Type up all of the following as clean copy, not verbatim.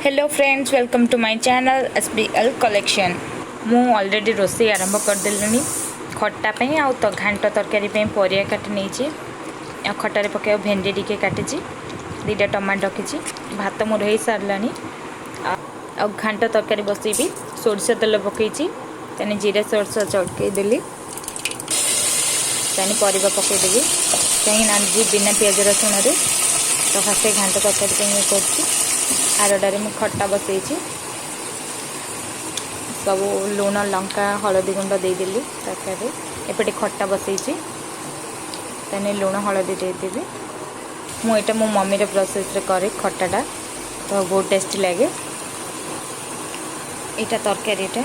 Hello friends, welcome to my channel SBL Collection. ମୁଁ already ରୋଷେଇ ଆରମ୍ଭ କରିଦେଲିଣି। ଖଟା ପାଇଁ ଆଉ ତ ଘାଣ୍ଟ ତରକାରୀ ପାଇଁ ପରିବା କାଟି ନେଇଛି। ଆଉ ଖଟାରେ ପକାଇବା ଭେଣ୍ଡି ଟିକେ କାଟିଛି, 2ଟା ଟମାଟୋ ରଖିଛି। ଭାତ ମୋର ହେଇସାରିଲାଣି। ଆଉ ଘାଣ୍ଟ ତରକାରୀ ବସେଇବି। ସୋରିଷ ତେଲ ପକାଇଛି, ତାନେ ଜିରା ସୋରିଷ ଚଟକେଇ ଦେଲି, ତାନେ ପରିବା ପକାଇଦେବି, କାହିଁକିନା ଆଜି ବିନା ପିଆଜ ରସୁଣରେ। ତ ଫାଷ୍ଟ ଘାଣ୍ଟ ତରକାରୀ ପାଇଁ ଇଏ କରୁଛି। ଆରଟାରେ ମୁଁ ଖଟା ବସେଇଛି। ସବୁ ଲୁଣ, ଲଙ୍କା, ହଳଦୀ ଗୁଣ୍ଡ ଦେଇଦେଲି ତରକାରୀରେ। ଏପଟେ ଖଟା ବସେଇଛି, ତାନେ ଲୁଣ ହଳଦୀ ଦେଇଦେବି। ମୁଁ ଏଇଟା ମୋ ମମିର ପ୍ରୋସେସ୍ରେ କରେ ଖଟାଟା, ତ ବହୁତ ଟେଷ୍ଟି ଲାଗେ। ଏଇଟା ତରକାରୀଟା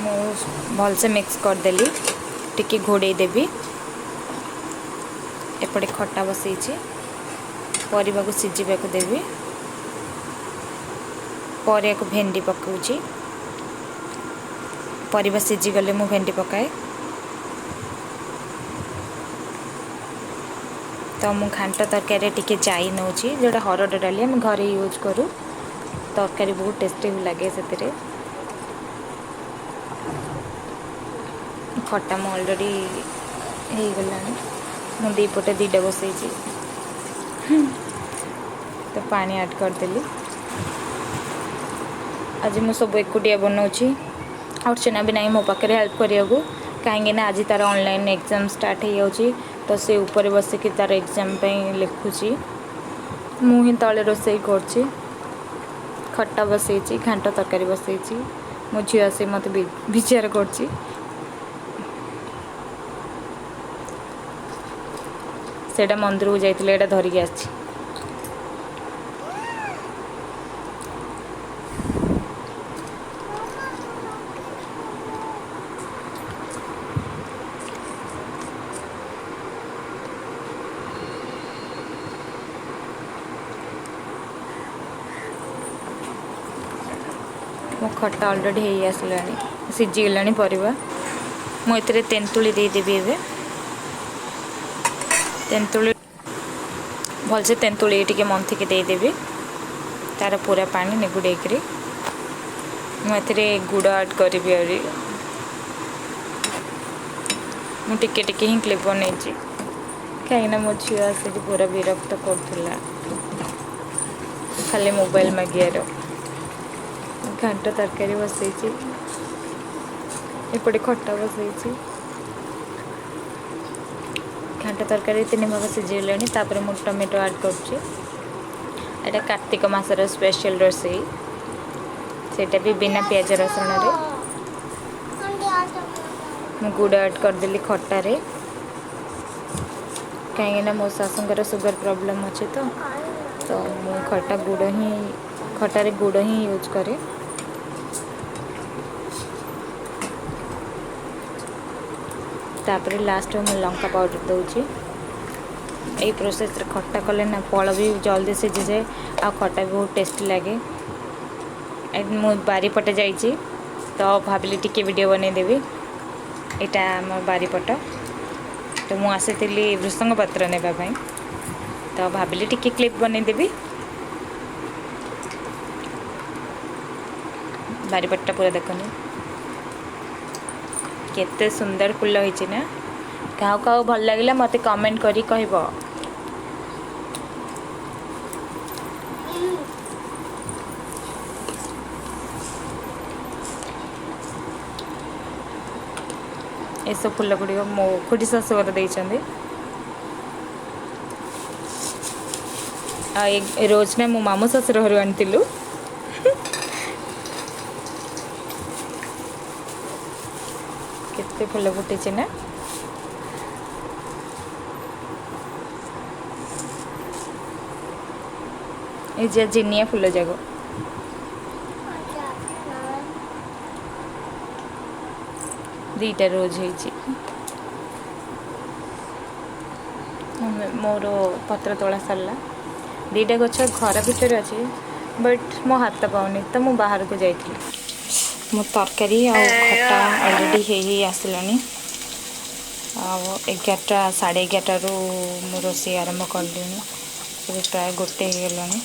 ମୁଁ ଭଲସେ ମିକ୍ସ କରିଦେଲି, ଟିକେ ଘୋଡ଼େଇ ଦେବି। ଏପଟେ ଖଟା ବସେଇଛି, ପରିବାକୁ ସିଝିବାକୁ ଦେବି। ପରିବାକୁ ଭେଣ୍ଡି ପକାଉଛି। ପରିବା ସିଝିଗଲେ ମୁଁ ଭେଣ୍ଡି ପକାଏ। ତ ମୁଁ ଘାଣ୍ଟ ତରକାରୀରେ ଟିକେ ଜାଇ ନେଉଛି, ଯେଉଁଟା ହରଡ଼ ଡାଲି ଆମେ ଘରେ ୟୁଜ୍ କରୁ। ତରକାରୀ ବହୁତ ଟେଷ୍ଟି ବି ଲାଗେ ସେଥିରେ। ଖଟା ମୁଁ ଅଲରେଡ଼ି ହେଇଗଲାଣି। ମୁଁ 2 ପଟେ 2ଟା ବସେଇଛି। ତ ପାଣି ଆଡ଼୍ କରିଦେଲି। ଆଜି ମୁଁ ସବୁ ଏକୁଟିଆ ବନାଉଛି। ଅର୍ଚ୍ଚନା ବି ନାହିଁ ମୋ ପାଖରେ ହେଲ୍ପ କରିବାକୁ, କାହିଁକିନା ଆଜି ତା'ର ଅନଲାଇନ୍ ଏକ୍ଜାମ୍ ଷ୍ଟାର୍ଟ ହେଇଯାଉଛି। ତ ସେ ଉପରେ ବସିକି ତା'ର ଏକ୍ଜାମ୍ ପାଇଁ ଲେଖୁଛି, ମୁଁ ହିଁ ତଳେ ରୋଷେଇ କରୁଛି। ଖଟା ବସେଇଛି, ଘାଣ୍ଟ ତରକାରୀ ବସେଇଛି। ମୋ ଝିଅ ଆସି ମୋତେ ବିଚାର କରୁଛି। ସେଇଟା ମନ୍ଦିରକୁ ଯାଇଥିଲେ, ଏଇଟା ଧରିକି ଆସିଛି। ମୋ ଖଟା ଅଲରେଡ଼ି ହେଇ ଆସିଲାଣି, ସିଝିଗଲାଣି ପରିବା। ମୁଁ ଏଥିରେ ତେନ୍ତୁଳି ଦେଇଦେବି ଏବେ। ତେନ୍ତୁଳି ଭଲସେ ତେନ୍ତୁଳି ଟିକେ ମନ୍ଥିକି ଦେଇଦେବି, ତାର ପୁରା ପାଣି ନିଗୁଡ଼େଇକିରି। ମୁଁ ଏଥିରେ ଗୁଡ଼ ଆଡ଼୍ କରିବି ଆହୁରି। ମୁଁ ଟିକେ ଟିକେ ହିଁ କ୍ଲିପ୍ ବନେଇଛି, କାହିଁକିନା ମୋ ଝିଅ ଆସିକି ପୁରା ବିରକ୍ତ କରୁଥିଲା ଖାଲି ମୋବାଇଲ ମାଗିବାର। ଘାଣ୍ଟ ତରକାରୀ ବସେଇଛି, ଏପଟେ ଖଟା ବସେଇଛି। ଘାଣ୍ଟ ତରକାରୀ 3 ଭାଗ ସିଝିଗଲାଣି। ତାପରେ ମୁଁ ଟମାଟୋ ଆଡ଼୍ କରୁଛି। ଏଇଟା କାର୍ତ୍ତିକ ମାସର ସ୍ପେଶାଲ ରୋଷେଇ, ସେଇଟା ବି ବିନା ପିଆଜ ରସୁଣରେ। ମୁଁ ଗୁଡ଼ ଆଡ଼୍ କରିଦେଲି ଖଟାରେ, କାହିଁକିନା ମୋ ଶାଶୁଙ୍କର ସୁଗର ପ୍ରୋବ୍ଲେମ୍ ଅଛି। ତ ମୁଁ ଖଟାରେ ଗୁଡ଼ ହିଁ ୟୁଜ୍ କରେ। ତାପରେ ଲାଷ୍ଟରେ ମୁଁ ଲଙ୍କା ପାଉଡ଼ର ଦେଉଛି। ଏଇ ପ୍ରୋସେସ୍ରେ ଖଟା କଲେ ନା ଫଳ ବି ଜଲ୍ଦି ସିଝିଯାଏ, ଆଉ ଖଟା ବି ବହୁତ ଟେଷ୍ଟି ଲାଗେ। ମୁଁ ବାରିପଟେ ଯାଇଛି, ତ ଭାବିଲି ଟିକେ ଭିଡ଼ିଓ ବନେଇଦେବି। ଏଇଟା ଆମ ବାରିପଟ। ତ ମୁଁ ଆସିଥିଲି ଭୃସଙ୍ଗ ପତ୍ର ନେବା ପାଇଁ, ତ ଭାବିଲି ଟିକେ କ୍ଲିପ୍ ବନେଇଦେବି। ବାରିପଟଟା ପୁରା ଦେଖନ୍ତୁ, କେତେ ସୁନ୍ଦର ଫୁଲ ହେଇଛି ନା। କାହାକୁ କାହାକୁ ଭଲ ଲାଗିଲା ମୋତେ କମେଣ୍ଟ କରି କହିବ। ଏସବୁ ଫୁଲ ଗୁଡ଼ିକ ମୋ ଖୁଡ଼ି ଶାଶୁଘର ଦେଇଛନ୍ତି। ଆଉ ଏ ରୋଜ୍ ନା ମୋ ମାମୁଁ ଶ୍ୱଶୁର ଘରୁ ଆଣିଥିଲୁ। କେତେ ଫୁଲ ଫୁଟିଛି ନା। ଏ ଯେ ଜିନିଆ ଫୁଲ ଯାକ 2ଟା ରୋଜ୍ ହେଇଛି। ମୋର ପତ୍ର ତୋଳା ସରିଲା। 2ଟା ଗଛ ଘର ଭିତରେ ଅଛି, ବଟ୍ ମୋ ହାତ ପାଉନି, ତ ମୁଁ ବାହାରକୁ ଯାଇଥିଲି। ମୋ ତରକାରୀ ଆଉ ଖଟା ଅଲରେଡ଼ି ହେଇ ହେଇ ଆସିଲାଣି। ଆଉ 11ଟା 11:30ରୁ ମୁଁ ରୋଷେଇ ଆରମ୍ଭ କଲିଣି, ଏବେ ପ୍ରାୟ 1 ହେଇଗଲାଣି।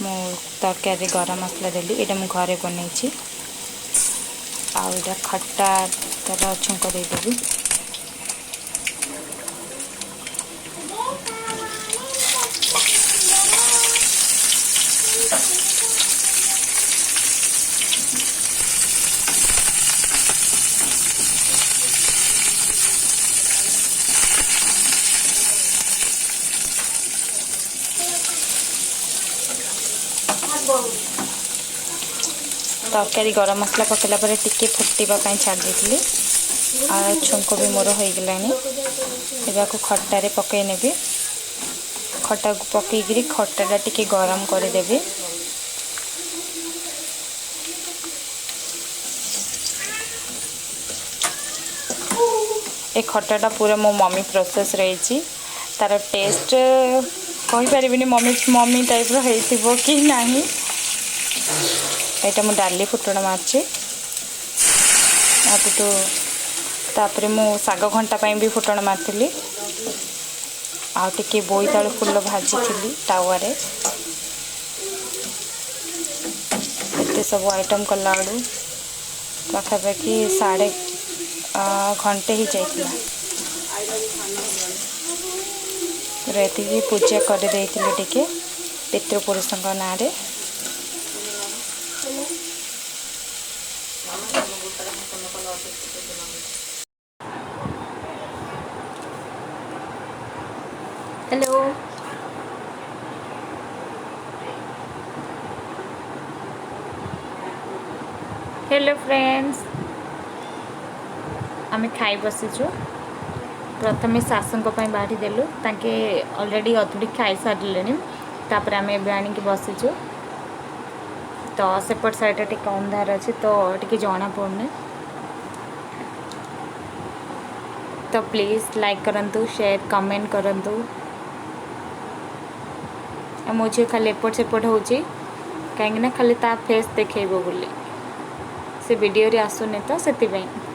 ମୁଁ ତରକାରୀରେ ଗରମ ମସଲା ଦେଲି। ଏଇଟା ମୁଁ ଘରେ ବନେଇଛି। ଆଉ ଏଇଟା ଖଟା ତାର ଛୁଙ୍କ ଦେଇଦେବି। ତରକାରୀ ଗରମ ମସଲା ପକାଇଲା ପରେ ଟିକେ ଫୁଟିବା ପାଇଁ ଛାଡ଼ି ଦେଇଥିଲି। ଆଉ ଛୁଙ୍କ ବି ମୋର ହୋଇଗଲାଣି। ଏବେ ଆକୁ ଖଟାରେ ପକାଇ ନେବି। ଖଟାକୁ ପକାଇକିରି ଖଟାଟା ଟିକେ ଗରମ କରିଦେବି। ଏ ଖଟାଟା ପୁରା ମୋ ମମି ପ୍ରୋସେସ୍ ରହିଛି। ତାର ଟେଷ୍ଟ କହିପାରିବିନି, ମମି ମମି ଟାଇପ୍ର ହେଇଥିବ କି ନାହିଁ। ଏଇଟା ମୁଁ ଡାଲି ଫୁଟଣ ମାରିଛି। ଆଉ ତାପରେ ମୁଁ ଶାଗ ଘଣ୍ଟା ପାଇଁ ବି ଫୁଟଣ ମାରିଥିଲି। ଆଉ ଟିକେ ବୋଇତାଳୁ ଫୁଲ ଭାଜିଥିଲି ତାୱାରେ। ଏତେ ସବୁ ଆଇଟମ୍ କଲାବେଳୁ ପାଖାପାଖି ସାଢ଼େ ଘଣ୍ଟେ ହେଇଯାଇଥିଲା। ଏତିକି ପୂଜା କରିଦେଇଥିଲି ଟିକେ ପିତୃପୁରୁଷଙ୍କ ନାଁରେ। ହ୍ୟାଲୋ। ହ୍ୟାଲୋ ଫ୍ରେଣ୍ଡସ୍, ଆମେ ଖାଇ ବସିଛୁ। ପ୍ରଥମେ ଶାଶୁଙ୍କ ପାଇଁ ବାଢ଼ି ଦେଲୁ। ତାଙ୍କେ ଅଲରେଡ଼ି ଅଧୁଡ଼ି ଖାଇସାରିଲେଣି। ତାପରେ ଆମେ ଏବେ ଆଣିକି ବସିଛୁ। ତ ସେପଟ ସାଇଡ଼୍ରେ ଟିକେ ଅନ୍ଧାର ଅଛି, ତ ଟିକେ ଜଣାପଡ଼ୁନି। ତ ପ୍ଲିଜ୍ ଲାଇକ୍ କରନ୍ତୁ, ସେୟାର, କମେଣ୍ଟ କରନ୍ତୁ। ଆଉ ମୋ ଝିଅ ଖାଲି ଏପଟ ସେପଟ ହେଉଛି, କାହିଁକିନା ଖାଲି ତା ଫେସ୍ ଦେଖେଇବ ବୋଲି। ସେ ଭିଡ଼ିଓରେ ଆସୁନି ତ ସେଥିପାଇଁ।